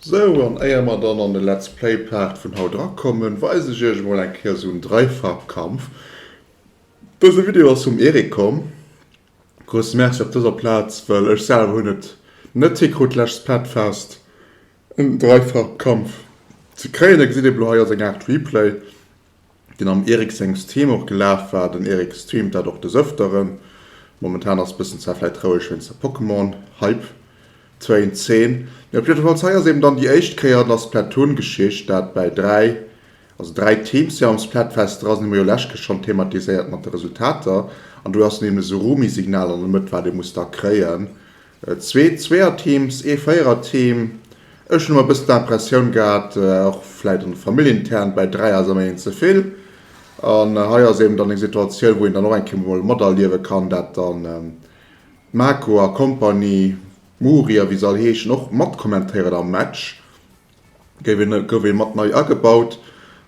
Sou, an éier mer dann an de Let's Play Part vun haut erakommen, weisen ech iech emol eng Kéier sou en Dreifarb-Kampf. Dëse Video ass vum Eric komm. Grousse Merci op dëser Plaz, well ech selwer hunn et net hikrut lescht Splatfest en Dreifarb-Kampf ze kréien. Dir gesitt eben elo hei ass eng Aart Replay. deen am Eric sengem Stream och gelaf war. Den Eric streamt dat och des Öfteren. Momentan ass bëssen zwar vläit roueg wéinst der Pokémon Hype Train Zeen, mee op jiddefalls hei ass eben dann déi éischt Kéier an der Splatoon Geschicht dat bäi 3, also 3 Teams déi am Splatfest dra sinn, hu mer jo lescht Kéier schonn thematiséiert mat de Resultater an do ass dann eben e Surumi Signal an der Mëtt wat ee muss da kréien. Zwee Zweeër-Teams, ee Véierer-Team. Ech hunn ëmmer e bëssen d'Impressioun gehat, och vläit an der Famill intern, bäi 3 ass ëmmer een ze vill. An hei ass eben dann eng Situatioun, wou een dann och eng Kéier mol materliewe kann, dat dann d'Mako a Compagnie, d'Muri a wéi se all heeschen, och matkommentéieren am Match. Gouf een, gouf ee mat nei agebaut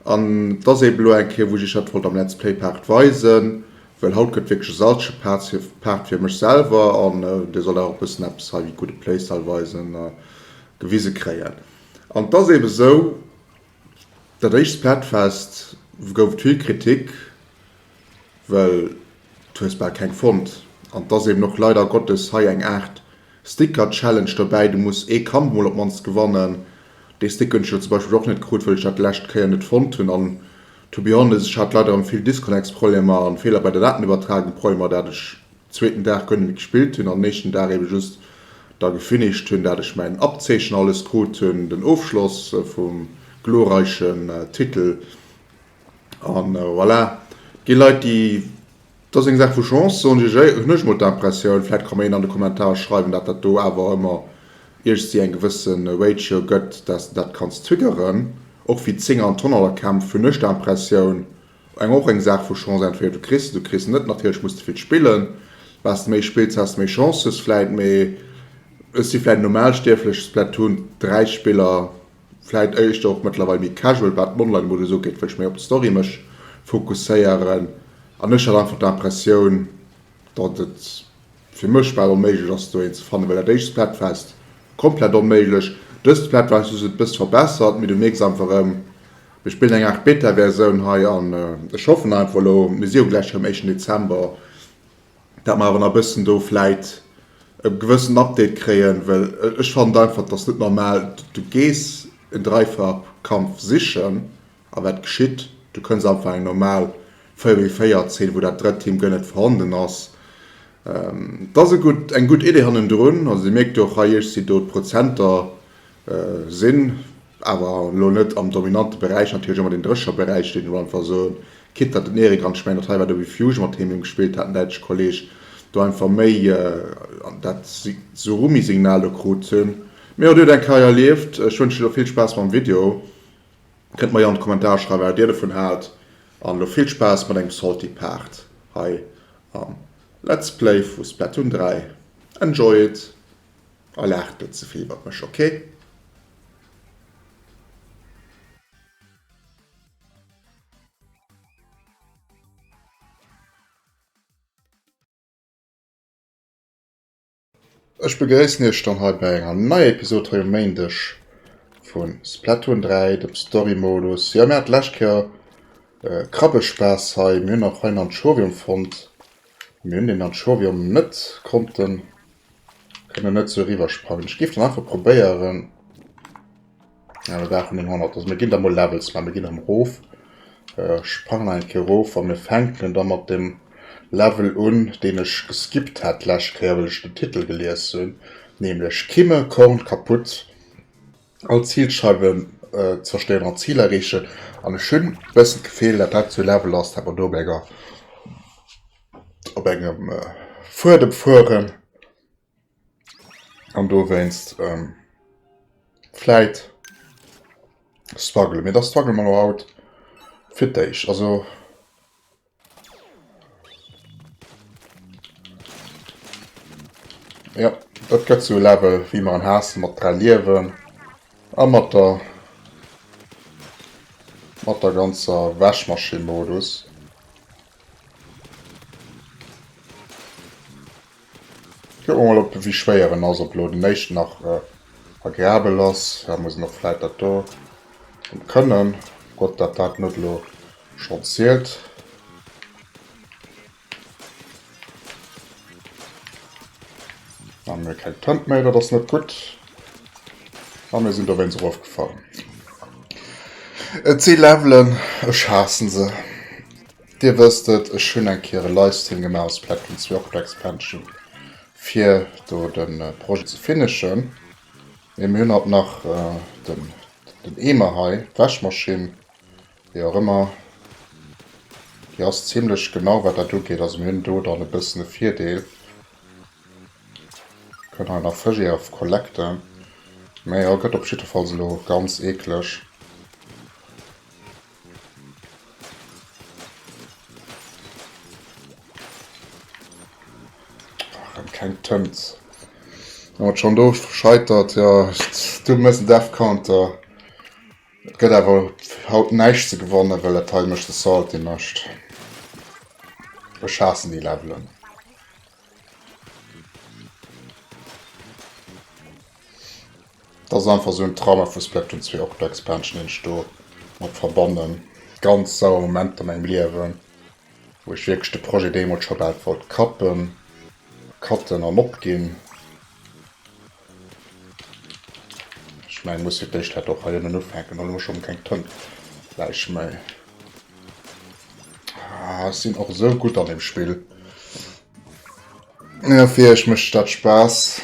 an et ass eben elo eng Kéier wou ech iech dat wollt am Let's Play Part weisen, well haut gëtt wierklech e salzege Part fir, Part fir mech selwer an dir sollt awer och e bëssen eppes hei wéi gudde Playstyle weisen gewise kréien. An et ass eben esou, dat éischt Splatfest gouf et vill Kritik, well du hues bal keng fonnt an et ass eben och leider Gottes hei eng Aart Sticker Challenge dobäi, du muss ee Kampf mol op mannst gewannen. Dee Sticker hunn ech jo zum Beispill och net krut, well ech dat lescht Kéier net fonnt hunn an to be honest, ech hat leider erëm vill Disconnects Problemer an Feeler bei der Datenübertragung Problemer, dat ech zweeten Dag guer net méi gespillt hunn an den éischten Dag eben just da gefinisht hunn, dat ech mäin Abzeechen alles krut hunn, den Ofschloss vum glorreichen Titel. An voilà, et gi Leit, déi, dat ass eng Saach vu Chance, soen ech iech, hunn ech mol d'Impressioun, vläit ka mer een an de Kommentarer schreiwen, dat dat do awer ëmmer iergendwéi eng gewësse Ratio gëtt, dass de dat kanns triggeren. Och wéi d'Zénger an d'Honnerterkämpf hunn ech d'Impressioun, eng och eng Saach vu Chance, entweder du kriss se, du kriss se net. Natierlech muss de vill spillen, wat s de méi spills, wat s de méi Chance hues vläit, mee ech si vläit normalstierflech, Splatoon 3 Spiller, Vläit éischter och mëttlerweil méi casual wat den Online-Modus ugeet, wëll ech méi op d'Story mech fokusséieren an ech hat einfach d'Impressioun, datt et fir mech bal onméiglech ass do een ze fannen, well dat éischt Splatfest komplett onméiglech, dëst Splatfest hu se et bëss verbessert, mee du mierks einfach erëm, mir spillen eng Aart Beta-Versioun hei an ech hoffen einfach elo, mir si jo gläich erëm éischten Dezember, dat mer awer nach e bëssen do vläit e gewëssen Update kréien, well ech fannen et einfach, et ass net normal, du gees en Dreifarb-Kampf sichen a wat geschitt? Du kënns einfach eng normal 4 géint 4 Zeen, wou dat drëtt Team guer net vorhanden ass. Et ass e gutt, eng gutt Idee hannendrun, also Dir mierkt jo och hei, ech si do d'Prozenter Sinn awer elo net am dominante Beräich, natierlech ëmmer deen Drécherberäich, deen elo einfach esou, quitte datt den Eric, an ech mengen dat hei war de Refuge mat deem hien gespillt hat, den däitsche Kolleg, do einfach méi dat Tsurumi-Signal do krut hunn. Mee jo, dir hutt eng Kéier erlieft. Ech wënschen iech elo vill Spaass mam Video. Kënnt mer jo an d'Kommentarer schreiwen, wat dir dovun haalt. An elo vill Spaass mat engem salty Part hei am Let's Play vu Splatoon 3. Enjoy it! A laacht net ze vill iwwert mech, ok? Ech begréissen iech dann hei bei enger neier Episode hei um Méindeg vu Splatoon 3, dem Story-Modus. Jo, mir haten d'lescht Kéier Krabbespaass hei. Mir hunn och hei en Anchovium fonnt. Mir hunn den Anchovium net konnten Kënnen net sou eriwwer sprangen. Ech géif dann einfach probéieren. Ja, mir brauchen 900. Also mir ginn da mol Levels maachen. Mir ginn erëm erof. Äh, sprangen eng Kéier erof a mir fänken da mat dem Level un, deen ech geskippt hat d'lescht Kéier, well ech den Titel gelies hunn, nämlech Kimme Korn kaputt. All Zilscheiwen zerstéieren an d'Zil erreechen. An ech hunn e bëssen d'Gefill, dat dat sou e Level ass, dat mer do op enger op engem Fuedem fueren an dowéinst vläit struggelen. Mee da struggele mer elo haut fir d'éischt. Also. Ja, dat gëtt sou e Level wéi mer en haassen, mat 3 Liewen a mat der mat der ganzer Wäschmaschinn-Modus. Kucke mer mol op wéi schwéier en ass, ob elo den éischten nach. Agreabel ass. Da muss een och vläit dat do kënnen. Gott, dat dat net elo schonn zielt. Da hu mir keng Tënt méi, dat ass net gutt. A mir sinn dowéinst erofgefall. Et si Levelen, ech haassen se. Dir wësst et, ech hunn eng Kéier e Livestream gemaach aus Splatoon 2 Octo Expansion, fir do de Projet ze finishen. Mee mir hunn haut nach den Eemer hei, d'Wäschmaschinn, wéi och ëmmer. Déi ass zimlech genau wat dat ugeet, also mir hunn do dann e bëssen e Virdeel. Kënnt hei nach Fësch collecten. Mee jo, gëtt op jiddefalls elo ganz eekleg. Ach, rem keng Tënt. Wann et schon do scheitert, jo, du mëss en Death Counter. Et gëtt awer haut näischt ze gewannen, well dat hei mech ze salty mécht. Ech haassen déi Levelen. Dat ass einfach esou en Trauma vu Splatoon 2 Octo Expansion, deen ech do mat verbannen. Ganz sauer Momenter an mengem Liewen, wou ech wierklech de Projet deemools scho bal wollt kappen, cutten an opginn. Ech mengen, muss fir d'éischt vläicht och hei ënnen ufänken, dann hu mer scho mol keng Tënt gläich méi. Ah, ech sinn och esou gutt an deem Spill. Ja, fir iech mécht dat Spaass.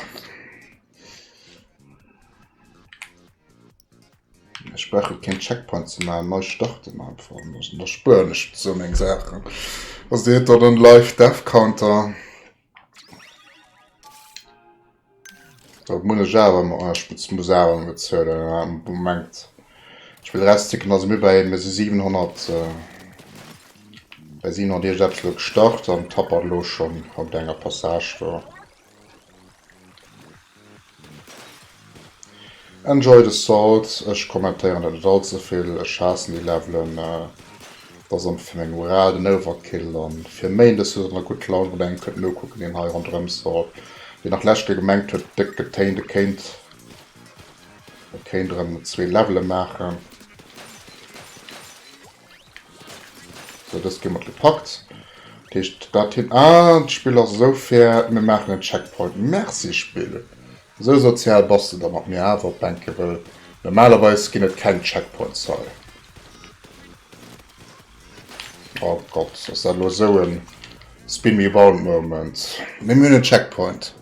Ech brauch jo keen Checkpoint ze maachen, nei starten einfach. Da spueren ech sou meng Saachen. Also dir hutt dann en Live Death Counter. Dat muss ech awer emol, ech muss awer emol bezuelen. Moment, ech will rausticken, also mir bei mir si 700 bei 700 iergendeppes elo gestart an tappert elo schonn op enger Passage do. Enjoy the salt, ech kommentéieren dat net all ze vill, ech haassen déi Levelen, dat ass einfach fir meng Moral den Overkill an fir Méindes huet der nach gutt Laun wann der engem kënnt nokucken deen hei ronderëm salt, deen nach lescht Kéier gemengt huet déck getéint e kéint e kéint erëm zwee Levele maachen. Sou, dëst gi mat gepackt. Dat heescht, dat hin. Ah, d'Spill ass esou fair, mir maachen en Checkpoint. Merci, Spill. Esou sozial bass de da mat mir awer op Bänke, wëll normalerweis ginn et keng Checkpoints hei. Oh Gott, ass dat elo esou en Spin me round Moment. Mee mir hunn en Checkpoint.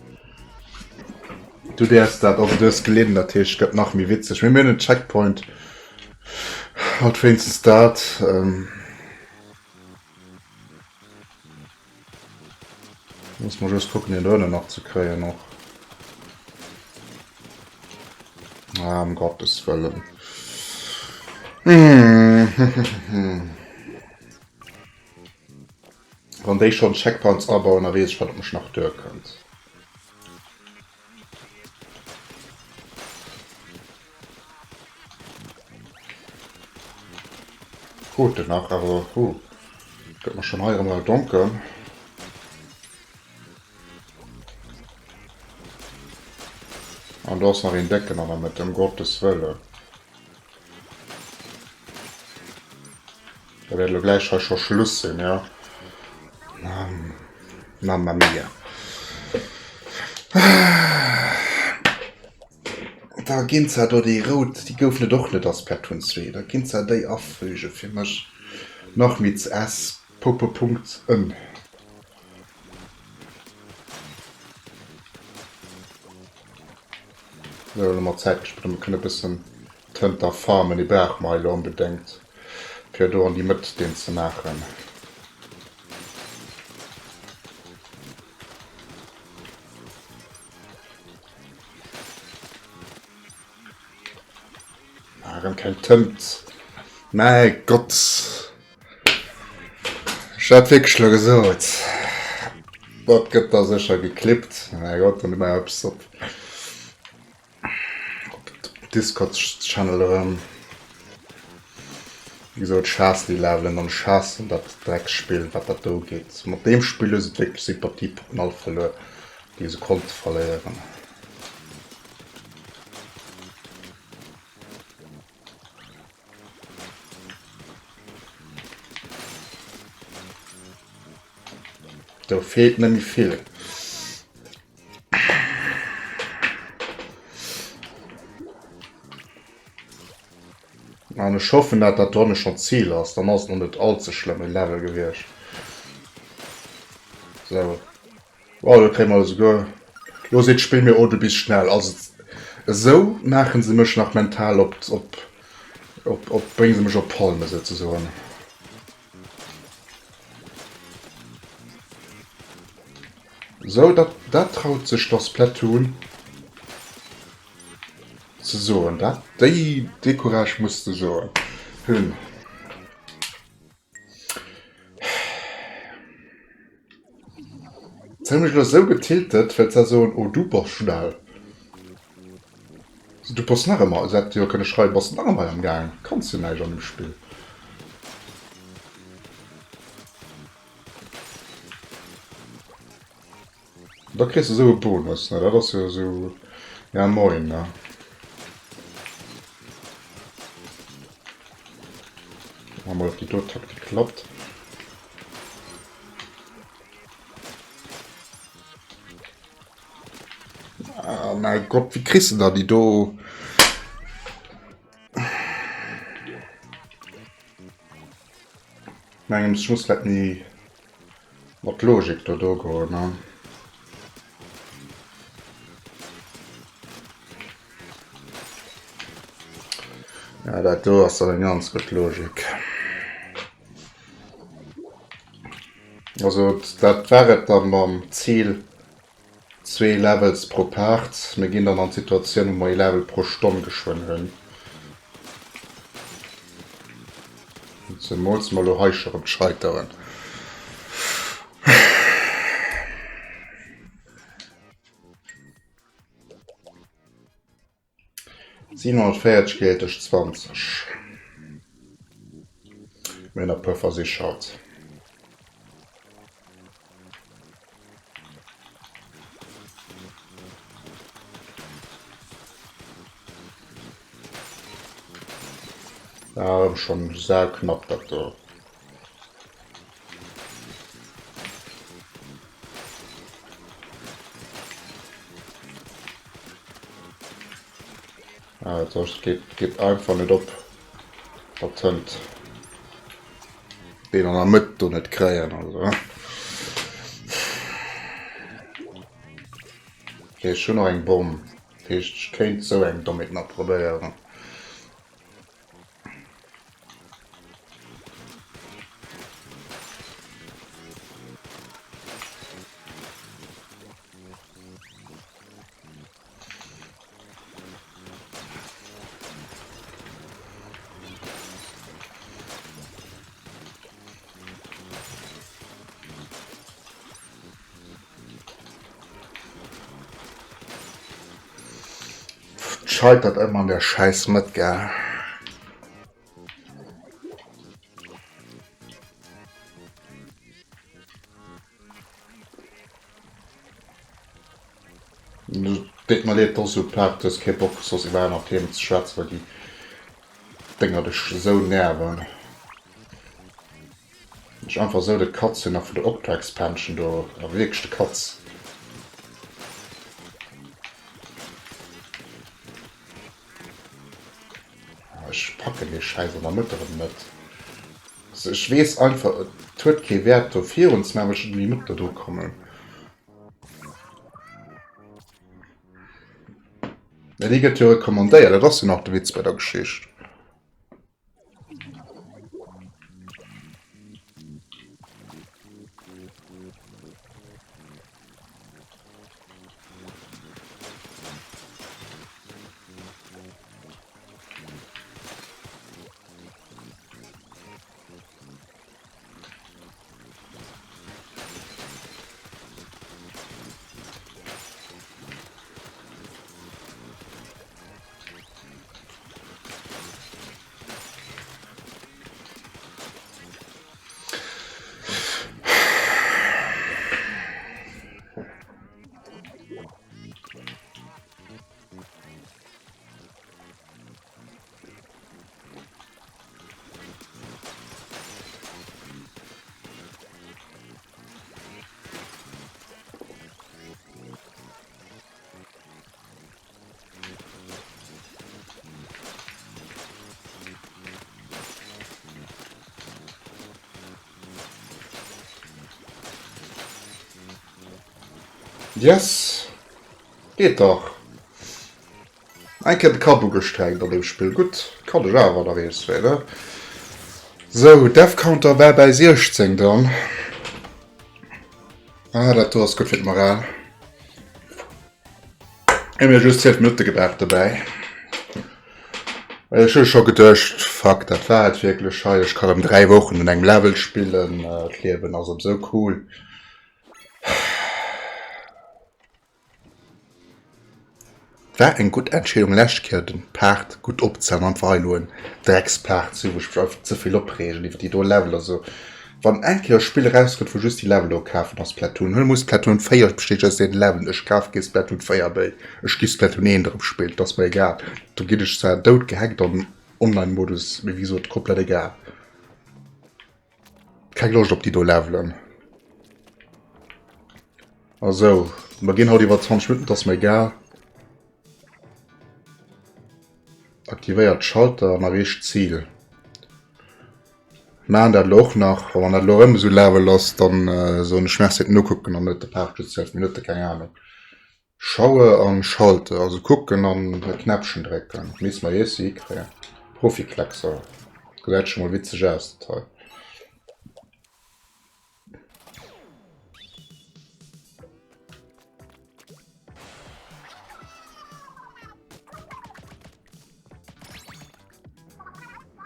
Du däerfs dat, also du hues gelidden, dat heescht, gëtt nach méi witzeg. Mee mir hunn en Checkpoint. Haut wéinstens dat. Ähm Muss mer just kucken, den do ënnen nach ze kréien och. Ah, um Gottes Wëllen. Wann déi schonn Checkpoints abauen, da weess ech, wat op mech nach duerkënnt. Krut en nach, awer huh, gëtt mer schon hei erëm al donkel. An do ass nach een Décken an der Mëtt, ëm Gottes Wëllen. Da wäert elo gläich hei scho Schluss sinn, jo. Mamma mia. Da ginn zwar do déi rout, déi goufen et och net a Splatoon 2, da ginn zwar déi afüge fir mech nach méi ze s. Punkt en. Sou, elo mat Zäit gespillt, mir kënne bëssen Tënter farmen, déi brauche mer elo onbedéngt, fir do an déi Mëtt deen ze maachen. Ah, erëm keng Tënt. Mäi Gott. Ech hat wierklech elo gesot. Dat gëtt da sécher geklippt. Mäi Gott, dann hu mer eppes op. Discord Channel erëm. Wéi gesot, ech haassen déi Levelen an ech haassen dat Drecksspill wat dat do ugeet. Mat deem Spill hu se wierklech Sympathiepunkten all verluer déi se konnte verléieren. Do feelt net méi vill. An ech hoffen, dat dat dronne schon d'Zil ass. Dann ass et noch net all ze schlëmme Level gewiescht. So. Wow, do kréie mer esouguer. Lo seet d'Spill mir, oh du bis schnell. Also esou maachen se mech nach mental op, op, op, op brénge se mech op Palme souzesoen. Sou, dat, dat traut sech da Splatoon ze soen. Dat, déi, dee Courage muss de soen hunn. Se hunn mech elo esou getiltet, well se soen, oh du bass schnell. Du bass nach ëmmer, se hätte jo kënne schreiwen, bass nach ëmmer hei am Gaang, kanns jo näischt an dem Spill. Da kriss de esou e Bonus, ne? Dat ass jo esou, ja moin, ne? Kucke mer mol, ob déi do Taktik klappt. Ah, mäi Gott, wéi kriss de da déi do? Mengen ech muss vläit méi mat Logik do do goen, ne? Ja, dat do ass dann eng ganz gutt Logik. Also dat war et dann mam Zil Zwee Levels pro Part. Mir ginn dann an d'Situatioun, wou mer ee Level pro Stonn geschwënn hunn. Zemools mer elo hei scho rëm scheiteren. 740 geet duerch 20. Mir hunn e puer Versich haut. Ah, erëm schonn sauknapp dat do. Ah, das geht, geht einfach net op. Dat hënt deen an der Mëtt do net kréien. Also. Okay, ech hunn nach eng Bomm. Dat heescht, ech kéint sou eng Dommheet nach probéieren. Scheitert ëmmer an der scheiß Mëtt, gell? Deet mer leed, dass esou Part, du hues kee Bock soss iwwer aner Themen ze schwätzen, well déi Dénger dech esou nerven. Ech einfach esou de Katz hunn nach vun der Octo Expansion do, a wierklech de Katz. Ech packen dee Schäiss an der Mëtt erëm net. Also ech weess einfach, et huet kee Wäert do virun ze maachen, well ech net un déi Mëtt do dru kommen. Mä déi gëtt jo recommandéiert, dat ass jo nach de Witz bei der Geschicht. Yes! Geet dach! Eng Kéier de Kapp ugestrengt an deem Spill. Gutt, kann ech awer nach eens wéi, ne? Sou, Death Counter war bäi 16 dann. Ah, dat do ass gutt fir d'Moral. Hu mir just 12 Minutte gebraucht dobäi. Ech hu scho geduecht, fuck, dat war et wierklech hei. Ech kann ëm 3 Wochen un engem Level spillen. D'Liewen ass ëm sou cool. War eng gutt Entscheedung lescht Kéier den Part gutt opzehalen an einfach hei elo en Dreckspart ze hunn wou ech mech einfach ze vill opreegen iwwer déi do Leveler. Also wann eng Kéier e Spill erauskënnt wou just déi Level do kafen ass Splatoon. Huel emol Splatoon 4 besteet aus deenen Levelen. Ech kaf kee Splatoon 4 méi, ech gi Splatoon 1 erëm spillen, et ass mer egal. Do ginn ech zwar dout gehackt am Online Modus, mee wéi gesot komplett egal. Keng Loscht op déi do Levelen. Also, mer ginn haut iwwer 20 Minutten, dat ass mer egal. Aktivéiert Schalter an erreecht Zil. Maan dat elo och nach. A wann dat elo erëm esou Level ass, dann äh, soen ech Merci fir d'Nokucken an net de Part just 12 Minutten, keng Ahnung. Schaue an schalte, also kucken an e Knäppchen drécken. Misst mer ees hikréien. Profikleckser. Gesäit scho mol witzeg aus dat hei.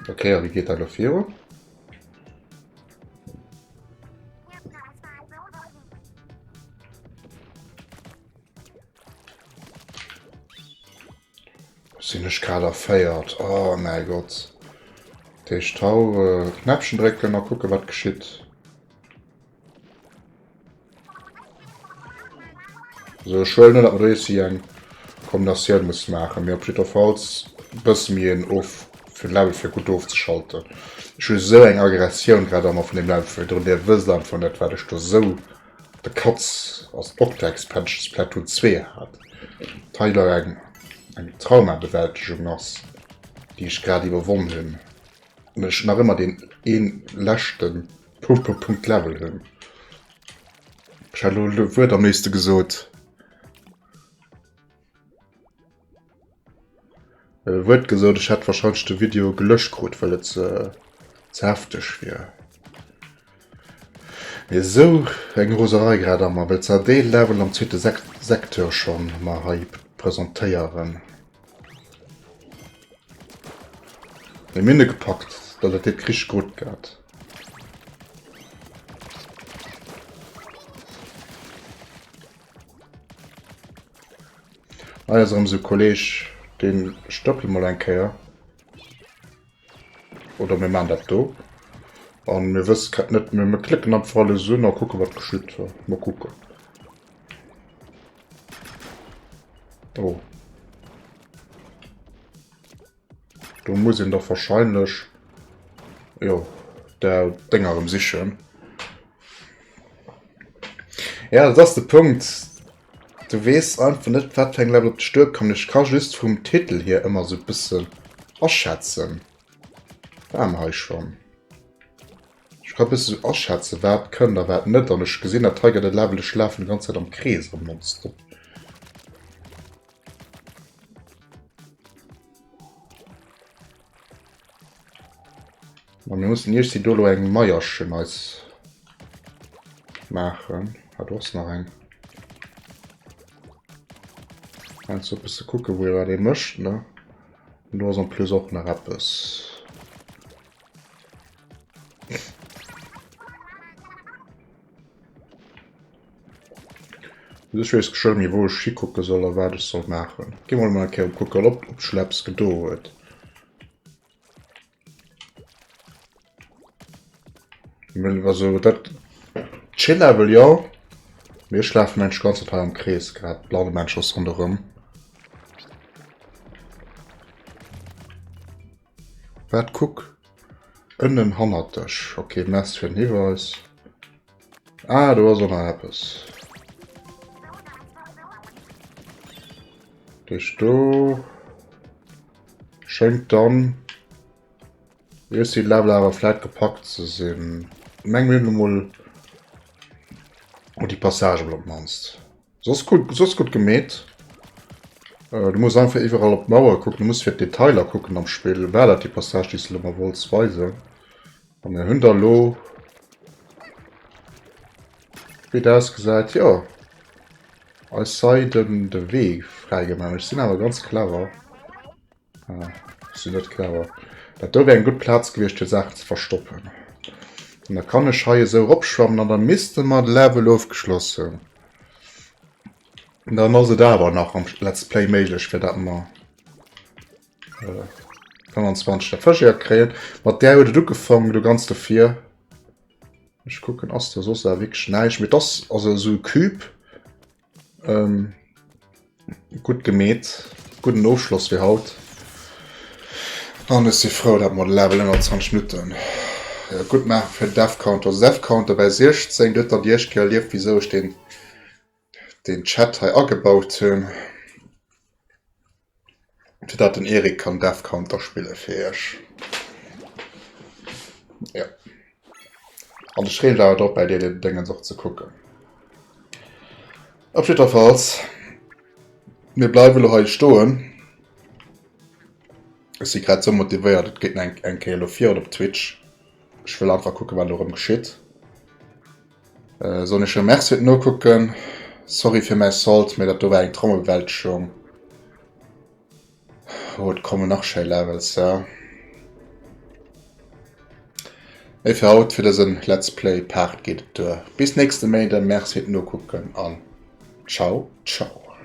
Ok, a wéi geet dat elo virun? Sinn ech grad erféiert. Oh mäi Gott. Dat heescht hau Knäppchen drécken a kucke wat geschitt. Also ech huelen un, datt mer do iergendwéi eng Kombinatioun musse maachen, mee op jiddwerfalls bësse mir een of fir de Level fir gutt ofzeschalten. Ech hu sou eng Aggressioun grad ëmmer vun deem Level virdrun, dir wësst einfach net wat ech do sou de Katz ass d'Octa-Expansion Splatoon 2 hat. Hei elo eng eng Traumabewältegung ass, déi ech grad iwwerwonn hunn an ech nach ëmmer deen een leschten Punkt Punkt Punkt Level hunn. Ech hat elo e Wuert am léifste gesot. E Wuert gesot, ech hätt wahrscheinlech de Video gelöscht krut, well et ze, ze hefteg wier. Mee esou eng Roserei grad ammer, well se dee Level am zweete Sek Secteur schonn mer hei presentéieren. Mee mir hunn e gepackt, datt et deet richteg gutt gëtt. Hei ass erëm esou e Kolleg, deen stëppele mol eng Kéier. Oder mir maachen dat do. An mir wësse grad net, mir mir klicken einfach alles un a kucke wat geschitt. Mol kucken. Oh. Do muss een doch wahrscheinlech jo der Dénger erëm sichen. Ja, dat ass de Punkt. Du weess einfach net, wat fir eng Level op dech duerkommen. Ech ka just vum Titel hier ëmmer sou bëssen aschätzen. War mer hei schonn. Ech ka bësse sou aschätzen, wat kënnt a wat net. An ech gesinn, dat hei gëtt e Level, ech lafen déi ganz Zäit am Krees erëm nonstop. Ma mir mussen iergsi do lo eng Meierchen eis maachen. Ah, do ass nach eng. Kannst du bësse kucke wou wat ee mécht, ne? An do ass en plus och nach eppes. Ech weess geschwënn méi wou ech hikucke soll a wat ech soll maachen. Gi mol emol eng Kéier kucken ob ob scho eppes gedo huet. Also dat Chill Level jo, mee ech lafen mensch ganze Zeit hei am Krees grad, Blannemännchen ass ronderëm. Wat kuck ënnen hannert dech. Ok, merci fir den Hiweis. Ah, do ass och nach eppes. Duerch do schéngt dann ier si Level awer vläit gepackt ze sinn. Meng mir hunn emol oh déi Passage emol op d'mannst. Soss gutt, soss gutt gemeet. Äh, du muss einfach iwwerall op d'Mauer kucken, du muss fir d'Detailer kucken am Spill. War dat déi Passage, déi s de mer wollts weisen? A mir hunn da lo, wéi et ausgesäit, jo, eis sei den de Wee fräigemaach. Ech sinn awer ganz clever. Ah, sinn net clever. Dat do wär eng gutt Plaz gewiescht fir Saachen ze verstoppen. An da kann ech hei esou eropschwammen an da misste mer de Level ofgeschloss hunn. Dann ass et awer nach am Let's Play méiglech fir dat mer äh, 25 der Fëscheer kréien. Mat där huet et ugefangen, do ganz dofir. Ech kucken ass da soss awer wierklech näischt. Mee dass also esou e Cube. Ähm, gutt gemeet. Gudden Ofschloss fir haut. An ech si frou, dat mer de Level ënner 20 Minutten äh, gutt maachen fir den Death Counter. Also Death Counter bei 16, do huet dann déi éischt Kéier erlieft, wisou ech den, den Chat hei agebaut hunn. Fir dat den Eric kann Death Counter spille fir iech. Ja. An ech reent awer drop bei dir den Déngens och ze kucken. Op jiddwerfalls, mir bleiwe lo hei stoen. Ech si grad sou motivéiert, et geet eng eng Kéier lo virun op Twitch. Ech wëll einfach kucken, wat elo erëm geschitt. Soen iech e Merci fir d'Nokucken. Sorry fir mäi Salt, mee dat do war eng Trommelbewältegung. Oh, et kommen nach schéi Levels, ja. Mee fir haut, fir dësen Let's Play Part geet et duer. Bis nächste Méinden, Merci fir d'Nokucken an ciao ciao.